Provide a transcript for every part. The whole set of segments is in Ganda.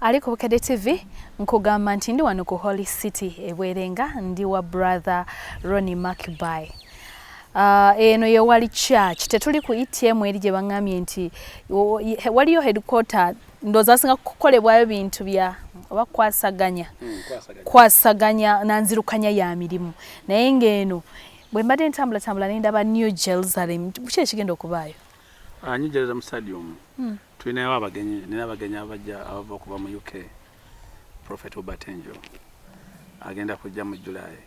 Ali ku Bukedde TV, nkugamba nti ndi wano ku Holy City e Bwerenga, ndi wa brother Ronnie Macby. Eno ye wali church, tetuli ku ETM eri gye baŋŋambye nti waliyo headquarter, ndowooza basinga kukolebwayo bintu bya oba kwasaganya kwasaganya na nzirukanya ya mirimu, naye ng'eno bwe mbadde ntambulatambula ne ndaba New Jerusalem. Ki ekigenda okubaayo? Ah, New Jerusalem Stadium. Tulinayo abagenyi, nina abagenyi abajja abava okuva mu UK. Prophet Uebert Angel agenda kujja mu July,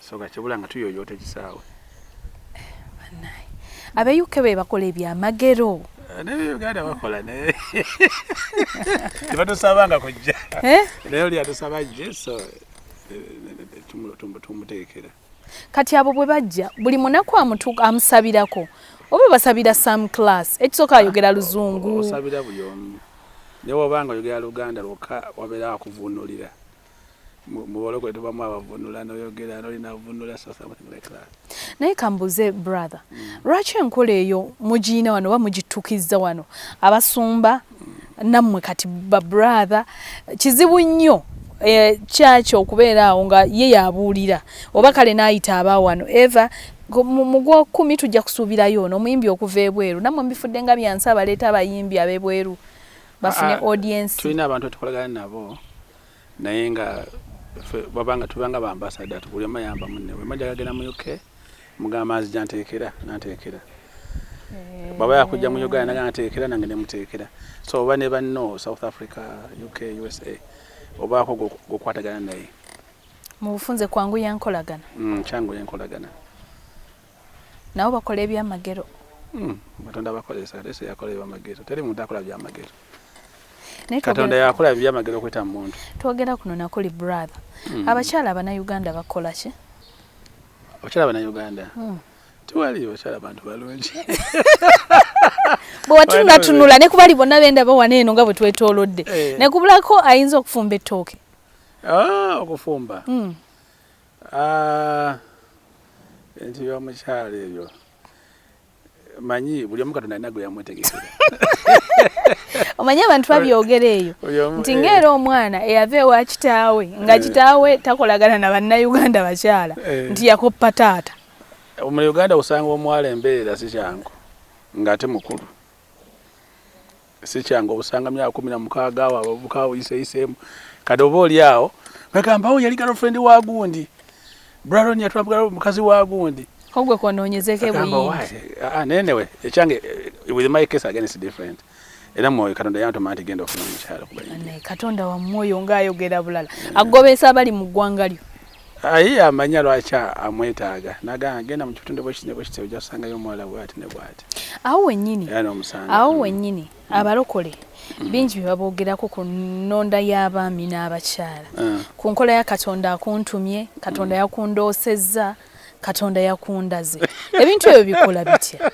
so kakibula nga tuyoyoota ekisaawe. Bannaye, ab'e UK be bakola ebyamagero. Naye Uganda bakola, naye tebatusabanga kujja. Eh? Naye oli atusaba ajje, so tumutegekera. Kati abo bwe bajja, buli munaku amusabirako oba basabira some class? Ekisooka, ayogera Luzungu? Osabira buli omu, naye wobanga oyogera Luganda lwokka, wabeera akuvunulira. Mu balokole tubamu abavunula, noyogera nolina avunula, so something like that. Naye kambuze brother, lwaki enkola eyo mugiina wano oba mugituukizza wano, abasumba nammwe kati ba brother? Kizibu nnyo kyaki okubeera awo nga ye yabuulira oba kale n'ayita aba wano eva mu gwokumi tujja kusuubirayo ono omuyimbi okuva ebweru. Nammwe mbifudde nga byansi, abaleeta abayimbi ab'ebweru bafune audience. Tulina abantu betukolagana nabo, naye nga babanga tubanga ba ambassador, buli omu ayamba munne. Bwe majja gagenda mu UK, mugamba nzija nteekera, nanteekera. Bwaba yakujja mu Uganda, naga nteekera, nange nemuteekera. So oba ne banno South Africa, UK, USA, obaako gokwatagana naye. Mu bufunze kwanguya nkolagana. Kyanguya enkolagana. Nabo bakola ebyamagero. Katonda bakozesa, ate se yakola ebyamagero. Teri muntu akola byamagero. Naye Katonda yakola ebyamagero okwita mu muntu. Twogera kuno nakuli brother, abakyala Abannayuganda bakola ki? Abakyala Abannayuganda? Tewali bakyala, bantu balungi. Bwe watunuulatunula ne kubali bonna bendaba wano eno nga bwe twetoolodde, nekubulako ayinza okufumba ettooke? Ah, okufumba? Ah, ebintu by'omukyalo ebyo manyi buli omu Katonda alina gwe yamwetegekera. Omanyi abantu babyogera eyo Buli omu, nti ngaera omwana eyava ewa kitaawe nga kitaawe takolagana na Bannayuganda bakyala, nti yakoppa taata. Mu Uganda osanga omuwala embeera si kyangu ng'ate mukulu, si kyangu. Obusanga myaka 16 awo, abavubuka oyiseyiseemu. Kati oba oli awo bagamba, "Oh, yali girlfriend wa gundi, Braron yatwala mukazi wa gundi." Kogwe konoonyezeeko Agamba, ebuyindi. "Why?" Ah, naye anyway, ekyange with my case again is different. Era mwoyo Katonda yantuma nti genda ofuna omukyala ku Bayindi. Naye Katonda wammwe oyo ng'ayogera bulala, agobesa abali mu ggwanga lyo. Aye amanya lwaki amwetaaga, nagamba, "Genda mu kitundu bwekiti ne bwekiti, ojja kusangayo omuwala bwati ne bwati." Awo wennyini Era n'omusanga. Awo wennyini, abalokole bingi bye baboogerako ku nnonda y'abaami n'abakyala, ku nkola ya Katonda akuntumye, Katonda yakundoosezza, Katonda yakundaze. Ebintu ebyo bikola bitya?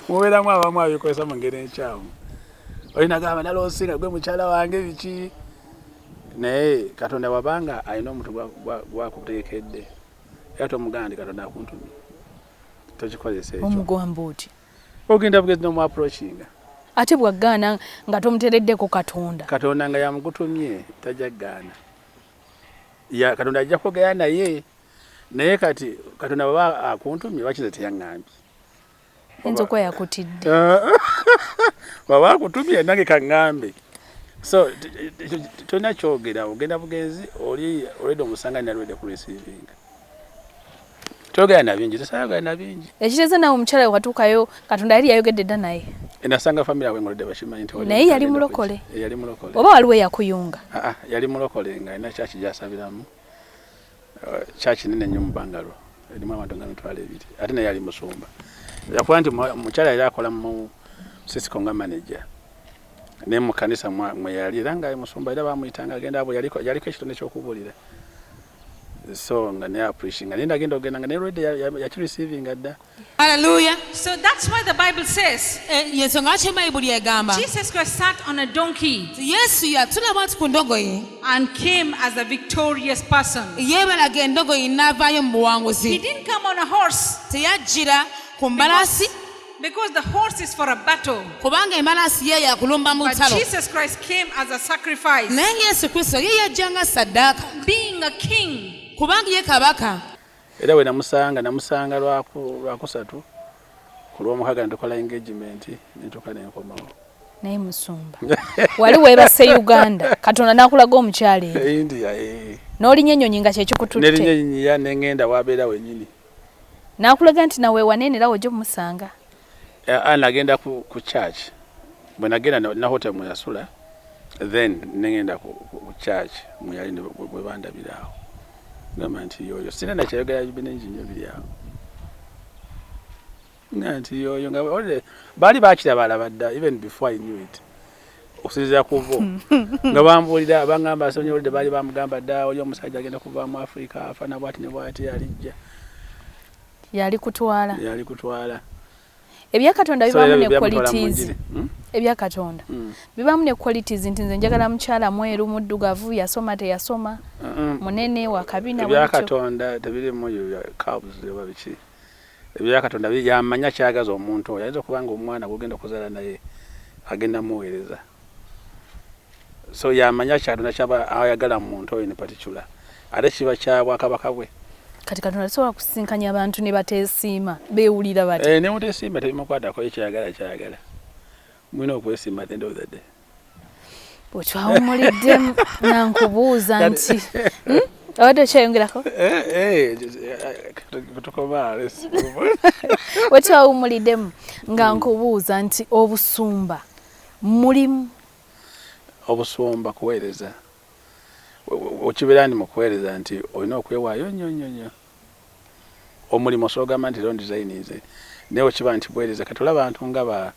Mubeeramu abamu abikozesa mu ngeri enkyamu. Olina gamba, "Naloosi nga gwe mukyala wange," biki. Naye Katonda wabanga alina omuntu gwakuteekedde, era tomugamba nti Katonda akuntumye, tokikozesa ekyo. Omugamba oti? Ogenda bugezi nomu approachinga. Ate bwagaana nga tomutereddeko Katonda? Katonda nga yamugutumye tajja kugaana. Ya Katonda ajja kwogera naye. Naye kati Katonda baba akuntumye, lwaki nze teyaŋŋambye? Ayinza okuba yakutidde. Baba akutumye, nange kaŋŋambe. So tolina kyogera, ogenda bugenzi, oli already omusanga nalwedde ku receivinga. Toyogera na bingi, tesayogera na bingi. Ekitegeeza naawe omukyala we watuukayo, Katonda yali yayogedde dda naye. Nasanga family awe ngolodde bakimanyi nti wali Naye yali agenda mulokole? kujja. Yali mulokole. Oba waliwo eyakuyunga? Ah, ah, yali mulokole nga alina church gyasabiramu, church nene nnyo mu Bangalo, erimu abantu nga 20,000, ate naye yali musumba. Yakuba nti mukyala yali akola mu Cisco nga manager, naye mu kanisa mwe yali era nga musumba, era bamuyitanga agenda abo, yaliko ekitone ky'okubuulira. So nga naye appreciate nga naye ndagenda ogenda nga naye already yakireceivinga dda. Hallelujah. So that's why the Bible says Yensonga lwaki Bayibuli egamba Jesus Christ sat on a donkey Yesu yatula bwati ku ndogoyi and came as a victorious person. Yeebalaga endogoyi n'avaayo mu He buwanguzi. didn't come on a horse. Teyajjira ku mbalaasi. Because the horse is for a battle. Kubanga embalaasi ye yakulumba mu But lutalo. Jesus Christ came as a sacrifice. Naye Yesu Kristo ye yajja nga ssaddaaka. Being a king. Kubanga ye kabaka. Era bwe namusanga, namusanga lwakusatu ku lwomukaaga ne tukola engagement ne ntuuka ne nkomawo. Naye musumba wali weebase Uganda, Katonda n'akulaga omukyala eri. India, eh. N'olinya ennyonyi nga kyekikututte. Nerinnya ennyonyi ya ne ŋŋenda wabeera wennyini. N'akulaga nti nawe waneene era wojja omusanga. Nagenda ku church. Bwe nagenda na hotel mwe yasula, then ne ŋŋenda ku church mwe yali bwe bandabira awo. Ngamba nti yoyo sirina nakyayogera bingi nnyo biri awo. Nga nti yoyo nga already baali bakiraba alaba dda even before I knew it. Okusinziira ku bo nga bambuulira bangamba asonye already baali bamugamba dda oli omusajja agenda kuva mu Africa afaana bw'ati ne bw'ati alijja. Yali kutwala. Yali kutwala. Ebya Katonda So, bibaamu era ne byamutwala mu qualities. njiri. Ebya Katonda bibaamu ne qualities nti nze njagala mukyala mweru, muddugavu, yasoma teyasoma, munene, wa kabina. Ebya bw'atyo. Katonda tebirimu ebyo curves oba biki. Ebya Katonda yamanya kyagaza omuntu oyo. Ayinza okuba nga omwana gw'ogenda okuzaala naye agenda muweereza. So yamanya Katonda kyaba ayagala mu muntu oyo in particular. Ate kiba kya bwakabaka bwe. Kati Katonda tasobola kusisinkanya abantu ne bateesiima, beewulira bati. Ne muteesiima tebimukwatako, ekyayagala kyayagala. Mulina okwesiima at the end of the day. Bwetwawumuliddemu nankubuuza nti obadde okyayongerako? Tukoma. Wetwawumuliddemu nga nkubuuza nti obusumba mulimu? Obusumba kuweereza. Okibeera ndi mu kuweereza nti olina okwewaayo nnyo nnyo nnyo. Omulimu osobola ogamba nti leero ndizayininze, naye okiba nti buweereza. Kati olaba abantu nga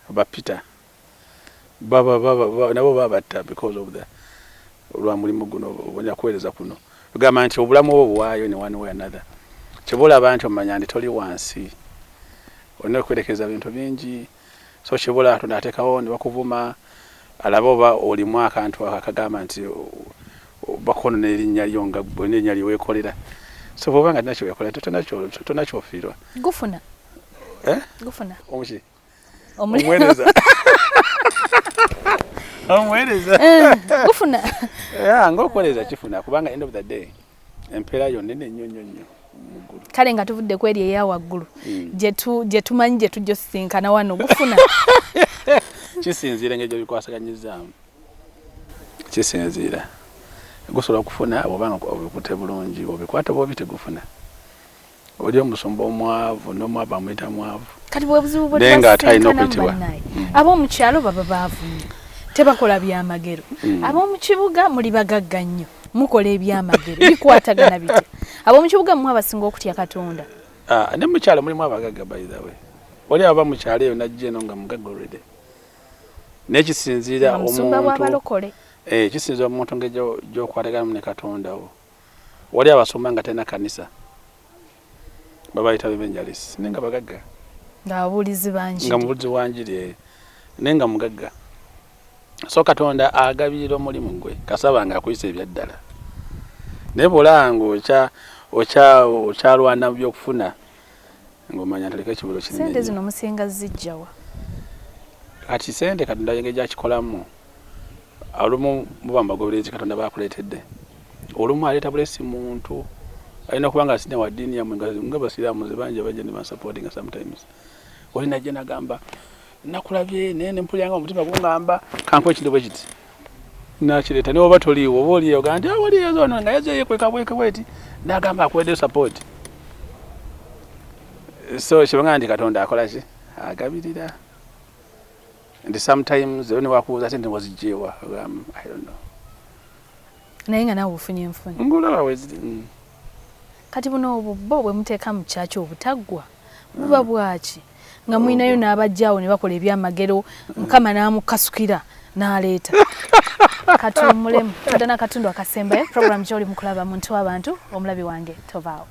ba Peter baba nabo babatta because of the olwa mulimu guno olina kuweereza kuno. Ogamba nti obulamu bwo buwaayo ne one way another. Ky'oba olaba nti omanya nti toli wansi, olina okwerekeza bintu bingi. So ky'oba olaba Katonda ateekawo ne bakuvuma, alabe oba olimu akantu ako akagamba nti bakonoona erinnya lyo nga ggwe n'erinnya lye weekolera. So bw'oba nga tolina kye weekolera, tolina ky'ofiirwa. Gufuna. Eh? Gufuna. Omuki? Omuweereza. Omuweereza. Gufuna. Yeah, ng'okuweereza kifuna kubanga end of the day empeera yo nnene nnyo nnyo nnyo mu ggulu. Kale nga tuvudde ku eri eya waggulu gye tumanyi gye tujja osisinkana wano, gufuna. Kisinziira engeri gy'obikwasaganyizaamu. Kisinziira. Gusobola okufuna bw'oba nga obikutte bulungi, obikwata bw'obi tegufuna. Oli omusumba omwavu n'omwavu amuyita mwavu. Kati bwe buzibu bwe Naye ng'ate alina twasisinkanamu okuyitibwa. bannaye. Ab'omu kyalo baba baavu nnyo, tebakola byamagero. Ab'omu kibuga muli bagagga nnyo, mukola ebyamagero. Bikwatagana bitya? Ab'omu kibuga mmwe abasinga okutya Katonda. Ah, ne mu kyalo mulimu abagagga by the way. Oli aba mu kyalo eyo n'ajja eno nga mugagga already. Naye kisinziira Nga musumba omuntu bw'abalokole. Kisinziira omuntu engeri gy'okwataganamu ne Katonda wo. Wali abasumba nga talina kanisa. Babayita evangelist naye nga bagagga. Nga ababuulizi ba njiri. Nga mubuulizi wa njiri, naye nga mugagga. So Katonda agabirira omulimu gwe kasaba nga akuyisa ebya ddala. Naye bw'olaba nga okyalwana mu byokufuna ng'omanya nti oliko ekibulo kinene Ssente nnyo. zino musinga zijja wa? Kati ssente Katonda engeri gy'akikolamu, olumu muba mu bagoberezi Katonda b'akuleetedde. Olumu aleeta bulesi muntu alina okuba nga sina wa ddiini yammwe nga basiraamu nze bangi abajja ne bansupportinga sometimes. Oli najja n'agamba nakulabye naye ne mpulira nga omutima gungamba kankuwe ekintu bwe kiti. N'akireeta ne bw'oba toliiwo oba oliyo ogamba nti wali ono nga yazze yeekweka bweke bweti n'agamba akuweeddeyo support. So kibanga nti Katonda akola ki? Agabirira. Nti sometimes era ne wakubuuza ate nti waziggye wa? Ogamba I don't know. Naye nga naawe ofunye nfunye. Ng'olaba weziri. Kati buno obubbo bwe muteeka mu kyaki obutaggwa buba bwaki? Nga mulinayo n'abajja awo ne bakola ebyamagero, Mukama n'amukasukira n'aleeta. Katuwummulemu. Tudda n'akatundu akasembayo. Program gy'oli mu kulaba Muntu w'Abantu, omulabi wange tovaawo.